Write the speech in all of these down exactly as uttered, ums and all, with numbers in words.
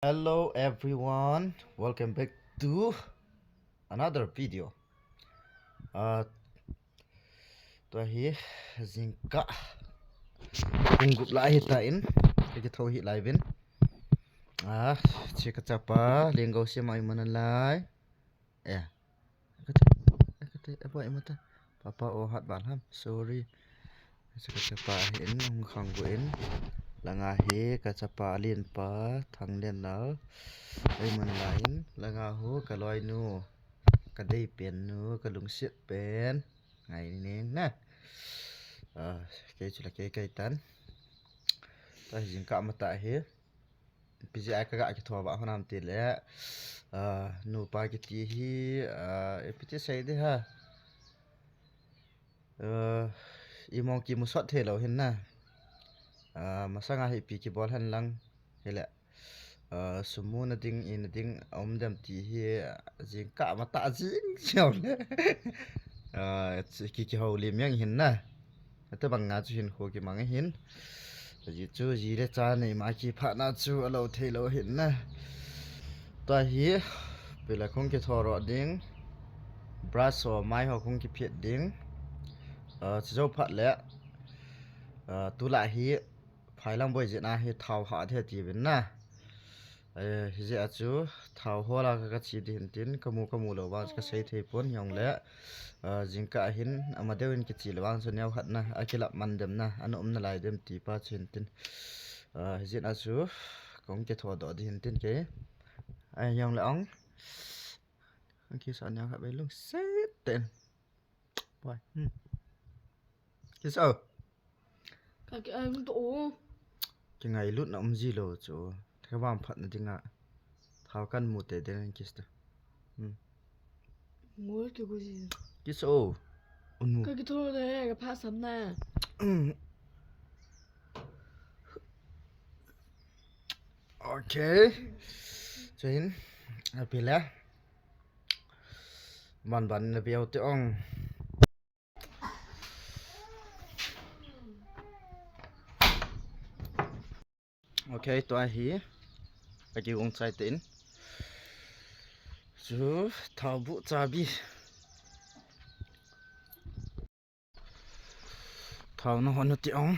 Hello everyone, welcome back to another video. Ah, tua hi jingkah pung gup lai hitan, ka kithou hih lai uvin. Ah, che ka chapa, Lenggou Siam a iman alai. Eh. Kate, kate, abo ima ta. Papa o hat bal ham. Sorry. Che ka chapa hin, hung khang gu in. Langa hi, ka chapa Lenpa, Thanglenlal. Iman alai in. Langa hu, ka loinu. Ka deipen nu, ka lungset pen. Ngai ning na. Ah, kei chu la kei kei tan. Tua hi jingkah matah hi. Ipi jeh a ka ga kithou vah hon ham tile, ah, nupa kiti hi, ah, ipi ti sei ding ham. Ah, imong kimu sot thei lou hin na. Ah, masanga hi ipi kibol hen lang hile. Ah, sum muna ding, ina ding, a um dem ti hi, ah, jingkah matah jing jeng le. Ah, ki, kihoulim jeng hin na. Atobang a chu hinkho kimang ahin. Ajeh chu ji le cha nei ma kiphatna chu alou thei lou ahin na. Tua hi, pila kong kithou doh ding. Brush ho mai ho kong kiphet ding. Ah, chujou phat le. Ah, tulai hi, phailang boi jeh a hi thao hah ding ati uvin na. Eh, hijeh a chu thao hol a ka, ka che ding hin tin, ka mu, ka mu lou vang chu ka sei thei pon jong le, ah, jingkah hin ama deu in kiche lou vang chu neo khat na, akilap man dem na, ana um nalai dem ti pa chu hin tin. Ah, hijeh a chu kong kithou doh ding hin tin kei. Ai jong le ong. Kisa neo khat bei lungset ten. Boi. Hmm. Kisa. Ka ki ai to. Kingailut na um ji lou chu. Ka vam phat na dinga. Thao kan mu te den kista. Hmm. Mu ki gu ji. Kisa. Unu. Ka kithou le, ka pha sam na. Hmm. Okay. Chuin, api le. Ban ban na biau te ong. Okay, tua hi. Ka kigong chai te in. Chu thao bu chabi. Thao na hon na ti ong.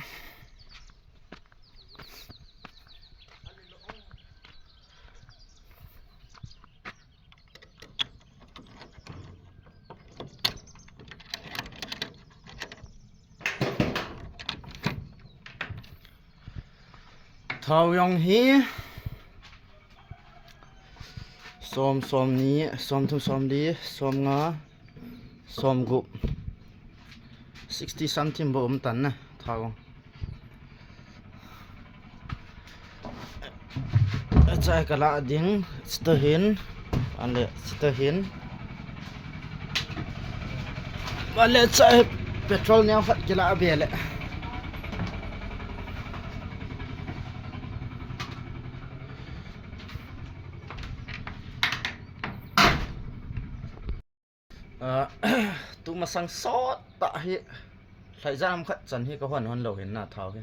Thao jong hi som, som ni, som thum, som li, som nga, som gup. Sixty something bou um tan na, thao. Achai ka la ding, chita hin, anle, chita hin. Anle, chai petrol neo khat kila be le. Ah, tumasang sot tah hi, lhaijam khat chan hi ka hon hon lou hin na thao hi.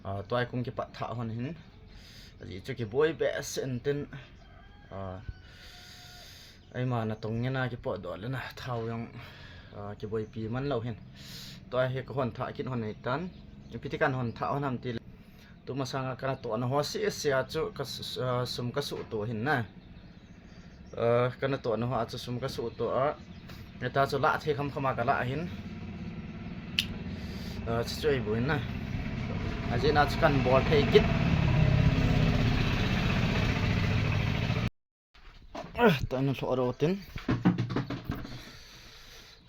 Ah, tua hi kong kipat thah hon hin. Ajeh chu kiboi behseh in tin. Ah, eima natong ngen a kipohdoh le na thao jong, ah, kiboipi man lou hin. Tua hi ka hon thah kit hon nei tan. Ipi ti kan hon thah hon ham ti le. Tumasanga kana tohna ho sese a chu ka s-, ah, sum ka suhto hin na. Ah, kana tohna ho a chu sum ka suhto a. Hita chu lah thei kham kham a ka lah hin. Ah, chu chu ei bu hin na. Ajeh chu kan bol thei kit. Ah, ta na lhoh ro tin.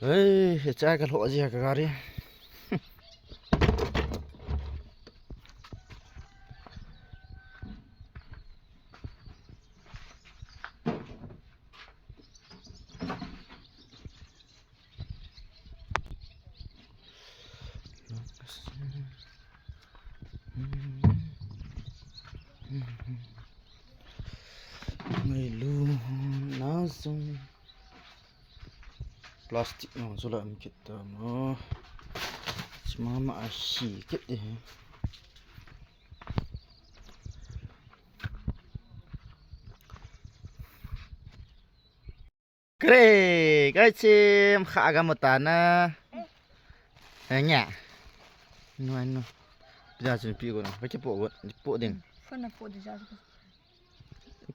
Ei, hiche ka lhoh ji ka gari. Ngailu na jong plastic nong chu la um kit ta mo. Chima ma a hi kit e. Re, kai chim kha ga mutana. Eh, nya. No, no. Pia chun pi go na. Ba ki po go, po ding. Phone na po di ja.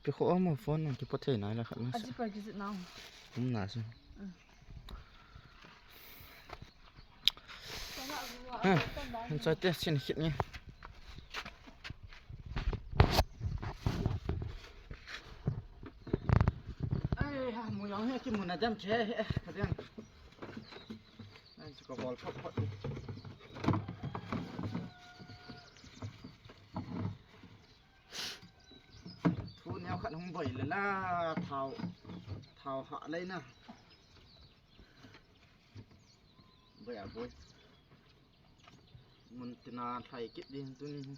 Pi kho mo phone na ki po thei na la khat na. Aji pa ki na. Um na sa. Ha, hin sa te sin khit ni. Ai, ha, mu yang he ki mu na dam che he, ka dam. Ai, chu ka bol phot phot. Thu neo khat hung boi le la, thao, thao ha le na. Boi a boi. Mun tina thai kit din tuni.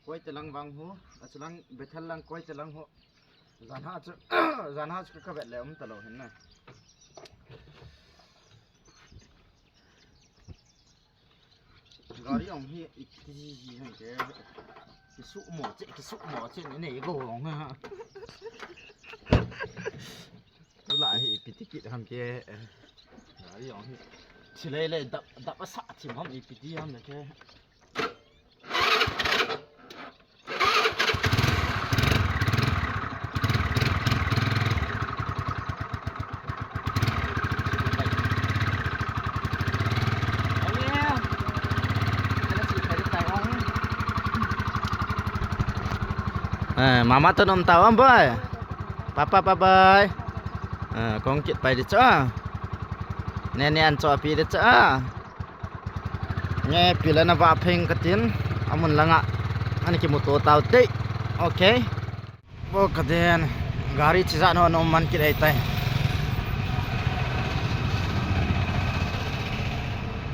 Koi te lang vang ho, a chu lang Bethel lang koi te lang ho. Jan ha chu, jan ha chu ka vet le um ta lo hin na. Gari ong hi iti ji ji hang ke. Ki su mo che, ki su mo che ne ne go ong ha. Ula hi pi ti kit ham ke. Gari ong hi. Chilei le dap, dap a sa chim ham pi ti ham ne ke. Eh, mama tu nom tau, boy. Papa, bye bye. Eh, kong kit pai di cha. Nene an cho pi di cha. Nge pila na va pheng katin, amun langa. Ani kimuto tau te. Okay. Bo kaden, gari chija no no man kit ai tai.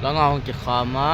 Langa hong kikhama.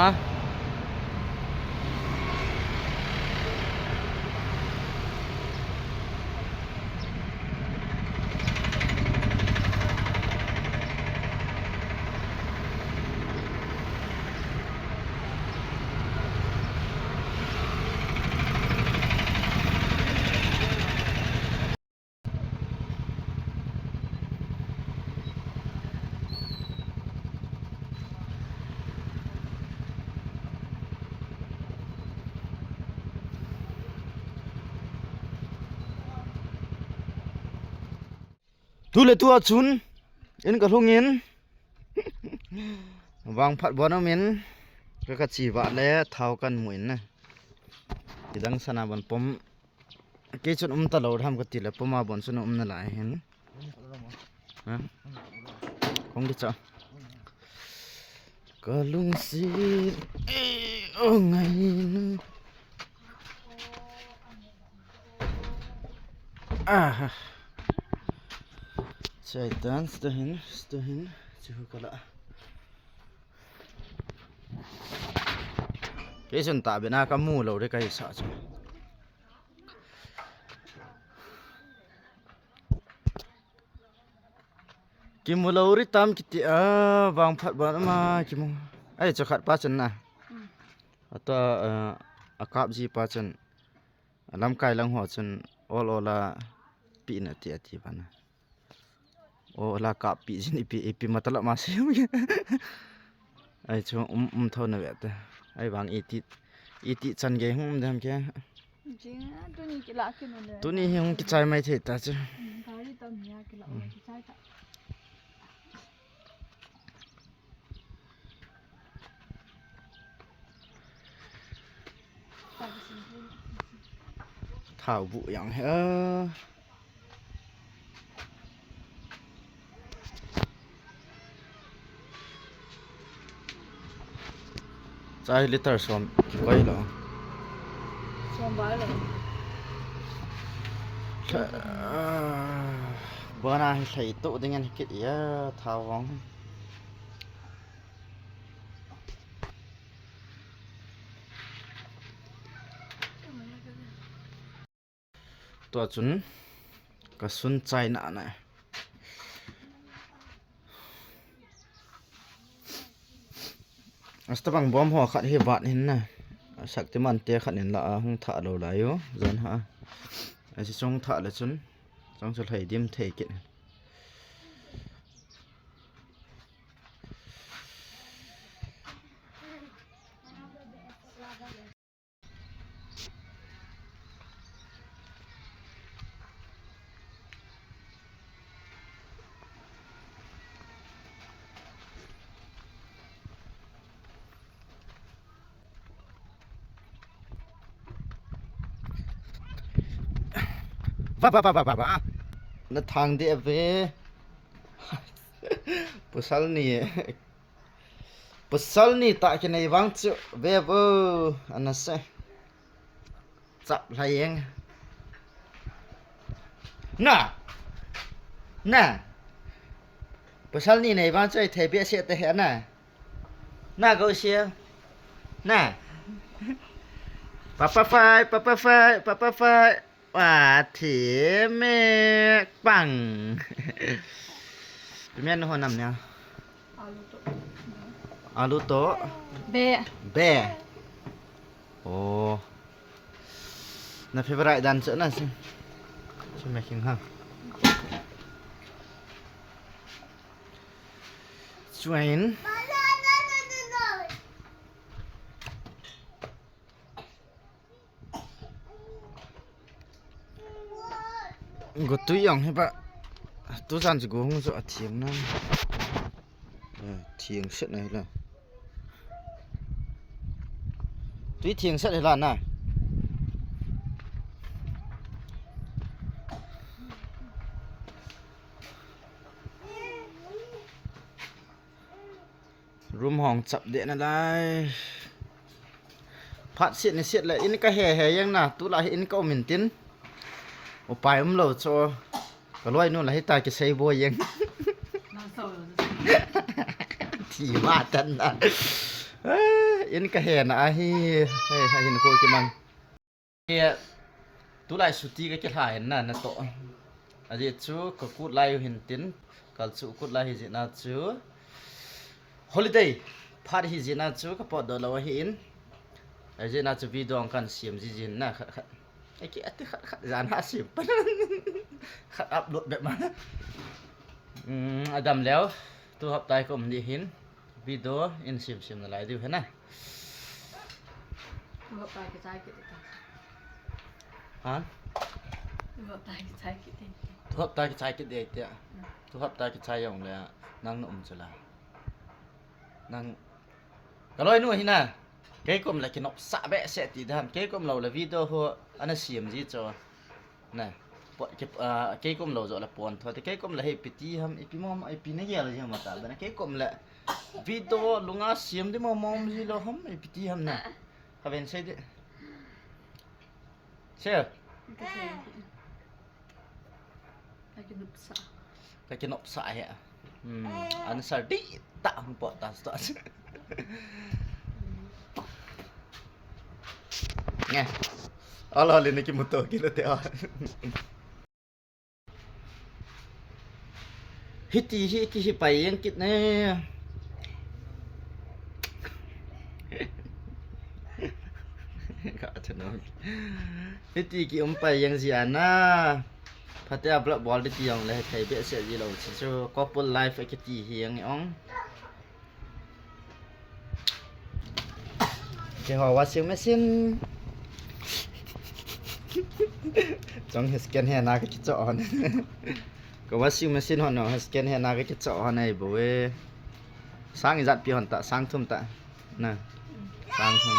Tule tua chun, in ka lhungin, vangphat bon umin, ka ka chi vah le thao kan mu in na. Kidang sana bon pom, kei chun um ta lo ham ka ti le pom a bon chun um na lai hin. Ha? Kong di cha. Ka lungsi, eh, oh, ngai nu. Ah. Chai tan, sta hin, sta hin, chu ka la. Kei chun ta bena ka mu lo de ka hi sa chu. Kimu lo ri tam kiti a, vangphat ban ama kimu. Ai, chu khat pa chun na. Ata, eh, a kap ji pa chun. Lamkai lang ho chun ol ol a pi na ti ati bana. Ol a kap pi jin ipi, ipi matala ma si. Ai chu um, um tho na ve ta. Ai vang iti, iti chan ge hum dam ke. Jing a, tuni kila kinu le. Tuni hi hung kichai mai thei ta chu. Hmm, gari tam hi a kila, hmm, kichai ta. Thao bu yang he. Chai liter som kikoi lo. Som bai lo. Tha-, ah, bana hi thei tu ding an kit ya thao hong. Tua chun ka sun chai na na. Asta bang bom ho khat hi vat hin na. Saktiman te khat in la a hung tha lo lai u. Jan ha. Asi chung tha le chun. Chang chu lhai dim thei kit. Va, va, va, va, va, va. Na thang de ve. Pasal ni. Pasal ni tah kinei vang chu ve vo. Ana se. Chap lhai eng. Na. Na. Pasal ni nei vang chu ei thei behseh te he na. Na go sia. Na. Papa fight, papa fight, papa fight. Wa thi me pang. Pi men ho nam nia. Alu to. Alu to. Be. Be. Oh. Na favorite dan chu na si. Chu me king ha. Chuin. Go tui jong hi ba. Tu jan chu go hung chu a thiang na. Eh, thiang set na hi la. Tui thiang set hi la na. Room hong chap de na lai. Phat set ni set le in ka he he jeng na, tu la hi in ka um in tin. Upai um lo chu. Ka loi nu la hi ta kisei bo jeng. Thi ma tan na. Eh, in ka he na ahi. Hei, ha hin ko ki mang. Tulai suti ka kilha hin na, na to. Ajeh chu ka kut lai u hin tin, kal chu kut lai hi jeh na chu. Holiday phat hi jeh na chu ka potdoh lou ahi in. Ajeh na chu video kan siam ji jin na khat khat. Aki ati khat khat jan ha siam pan. Khat upload bep ma. Um, adam leo. Tu hapta ka um di hin. Video in sim sim na lai diu hena. Tu hapta kichai kit ta. Ha? Tu hapta kichai kit ta. Tu hapta kichai kit de tia. Hmm. Tu hapta kichai jong le nang na um chu la. Nang ka loi nu hina. Kei kom le kinop sa behseh ti dam. Kei kom lou le video ho ana sim ji chu. Na, po-, ke-, ah, kei kom lou jo le pon tho te, kei kom le hei piti ham, ipi mom, ipi na gel ji ham ta, bana kei kom le video lunga siam di mom mom ji lou ham, ipi ti ham na. Ka ven sei di. Sei. Ka sei. Ka kinop sa. Ka kinop sa he. Hmm, answer di ta hung po ta sto. Nge. Alo le ni ki motor ki lo te a. Hiti hi ki hi pai jeng kit ne. Ka thano. Hiti ki um pai jeng ji ana. Phatea vlog bol di ti jong le thei behseh ji lou. Chu couple life kiti hi jeng ong. Keiho washing machine. Chong hi second hand a ka kichoh hon. Ka washing machine hon ho second hand a ka kichoh hon ahi bou e. Sang ijat pi hon ta, sang thum ta. Na. Sang thum.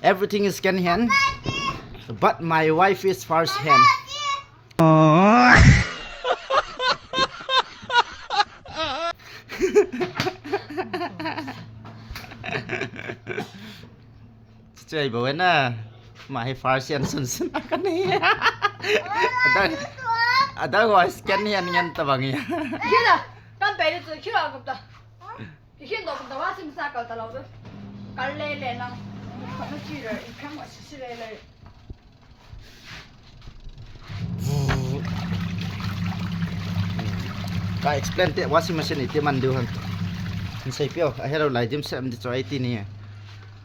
Everything is second hand, but my wife is first hand. Chuche bou na, ma hi first hand sun sun a ka nei. Ada, ada ho second hand ngen ta bang ya. Kila, kan pe ni chu kila ko ta. Kikhin doh kum ta washing machine kal ta lou ve. Kal le le na. Ka ma chi le, in khang wa si si le le. Ka explain te washing machine iti man diu ham. Hin sei pio, a hello lai dim sem di cho ai ti ni.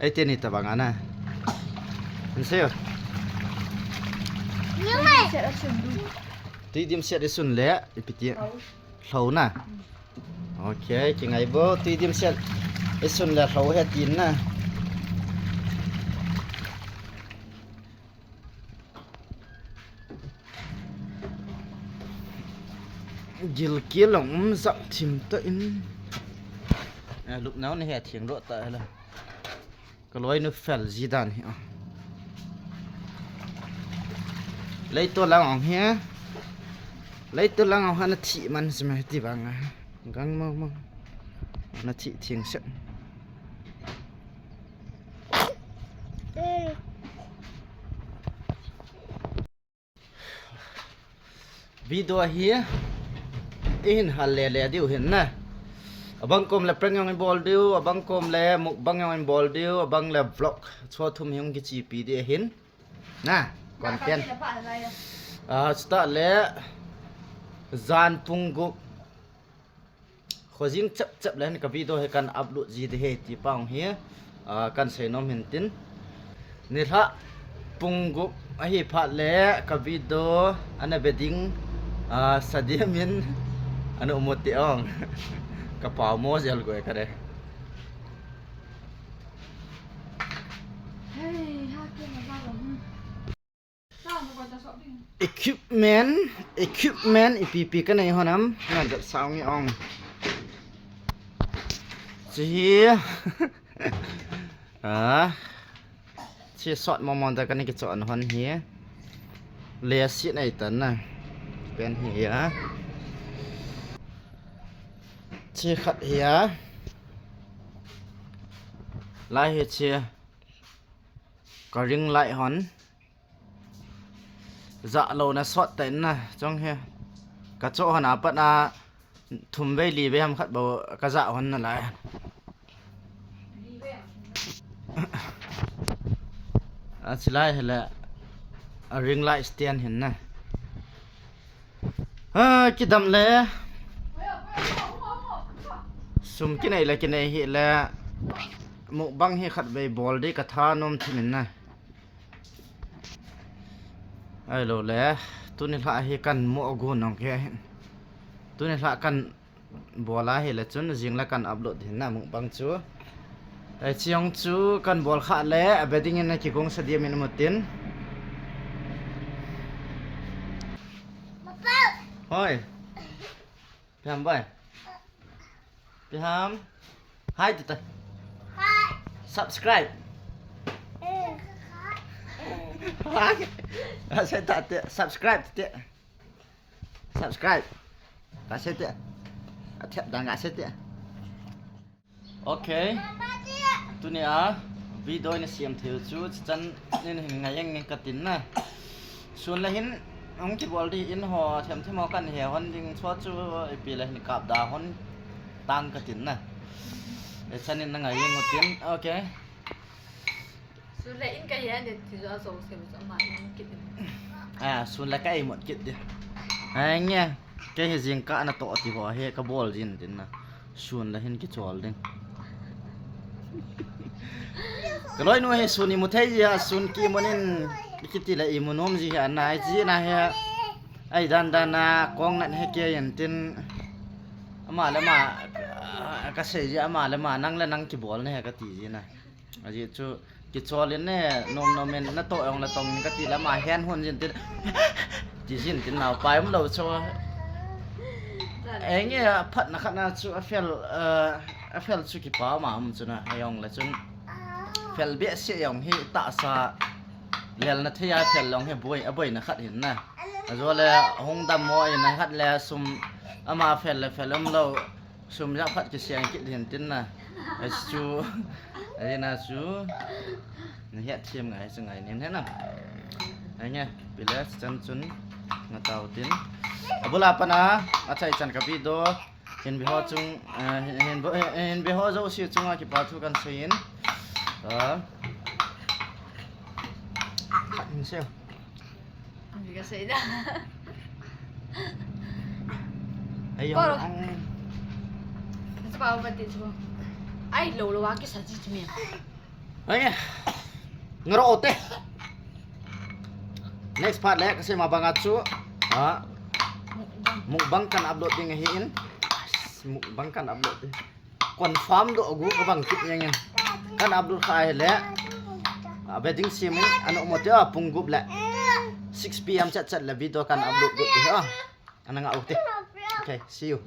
Ai ti ni ta bang ana. Hin sei o. Tui dimset isun le, ipi ti. Lhou na. Ok, kingai bou, tui dimset isun le lhou ahi tin na. Gilkel jong um jat thim tan. Eh, lupna u nahe theng doh ta la. Ka loinu fel ji dan hi a. Leitol lang ong hi. Leitol lang ong hi ana thi man si ma ti bang a. Gang mau mau. Ana thi theng set. Video hi ihin hal le le diu hin na. Abang kom le prank jong ibol diu, abang kom le mukbang jong ibol diu, abang le vlog. Chu thum hi hung kichepi di ahin. Na, content. Ah, chutah le jan pung gup. Khojing chep chep le hin ka video hi kan upload ji di ahi ti pa ong hi, ah, kan sei nom hin tin. Nilhah pung gup ahi phat le ka video ana be ding, ah, sa diam in ana um u ti ong. Ka pau mo jel goi ka de. Hey, ha ke na ba lo. Equipment, equipment, ipi ipi kanei hon ham, na dat sao nge ong. Chi hi, ah, chi sot mo mo da kani kichon hon hi. Le si nei tan na. Pen hi a. Chi khat hi a. Lai hi chi. Ka ring light hon. Jah lou na sot ta in na, chong hi. Ka cho hon a pat a thum vei li vei ham khat bou ka jah hon na lai. A chi lai hi le a ring light stand hin na. A, kidam le. Sum kinei le kinei hi le. Mukbang hi khat vei bol di ka tha nom thim in na. Ai lo le, tuni lha hi kan mo gu nong ke hin. Tuni lha kan bol a hi le chun jing le kan upload hin na mukbang chu. Ai chiang chu kan bol kha le, a be ding in na kigong sa diam in mu tin. Hoi. Piham bai. Piham. Hi, tita. Hi. Subscribe. Eh. Hi. Asei ta te. Subscribe te. Subscribe. Ka sei te. A thiap dang ka sei te. Ok. Tuni a video ina siam thei u chu, chichan nin hin ngai eng nge ka tin na. Sun le hin, hung kibol di in ho, them them ho kan he hon ding chua chu, ipi le hin kap da hon tang ka tin na. E chan in na ngai eng u tin, ok. Sun le in ka hi an de ti jo a jo se bu ama in kit. A, sun le ka imut kit di. A, nge, ke hi jingkah na to ti ho hi ka bol jin tin na. Sun le hin kichol ding. Ka loinu hi sun imu thei ji a, sun kimu nin kiti le imu nom ji hi a nai ji na hi. Ai dan dan a kong nat he ke yen tin. Ama le ama, ka sei ji ama le ama nang le nang kibol na he ka ti ji na. Ajeh chu kichol in ne, nom nom in na to ong la tong ka ti le ama hen hon jin tin. Ti jin tin nau pai um lo chu. Eng e a phat na khat na chu a fel, eh, a fel chu kipa ma um chu na, a ong la chun. Fel be se ong hi ta sa lel na thei a fel long hi boi, a boi na khat hin na. A jo le hung dam mo in na khat le sum ama fel le fel um lo. Sum ja phat kisiang kit hin tin na. Ai chu. Ai na chu. Na hiat thiam ngai chu ngai nin he na. Ai nge, pile chan chun. Na tau tin. Abula pana, a chai chan ka video. Hin bi ho chung, eh, hin, hin, hin bi ho jo si chunga kipa thu kan sei in. Ah. Khat hin seo. Ang ka sei da. Ayun, Polo. Ang Sa pa ba ti chu. Ai lo lo wa ki sa chi chi mi. Ay. Ngaro te. Next part le kasei ma banga chu, ah, mukbang kan upload ding ahin. Mukbang kan upload ding. Confirm doh agu kabang kit jengin. Kan upload kha ahile, ah, wedding simin, ano mo te, ah, pung gup le six P M chat chat le video kan upload gup ding, ah. Ana nga u te. Okay, see you.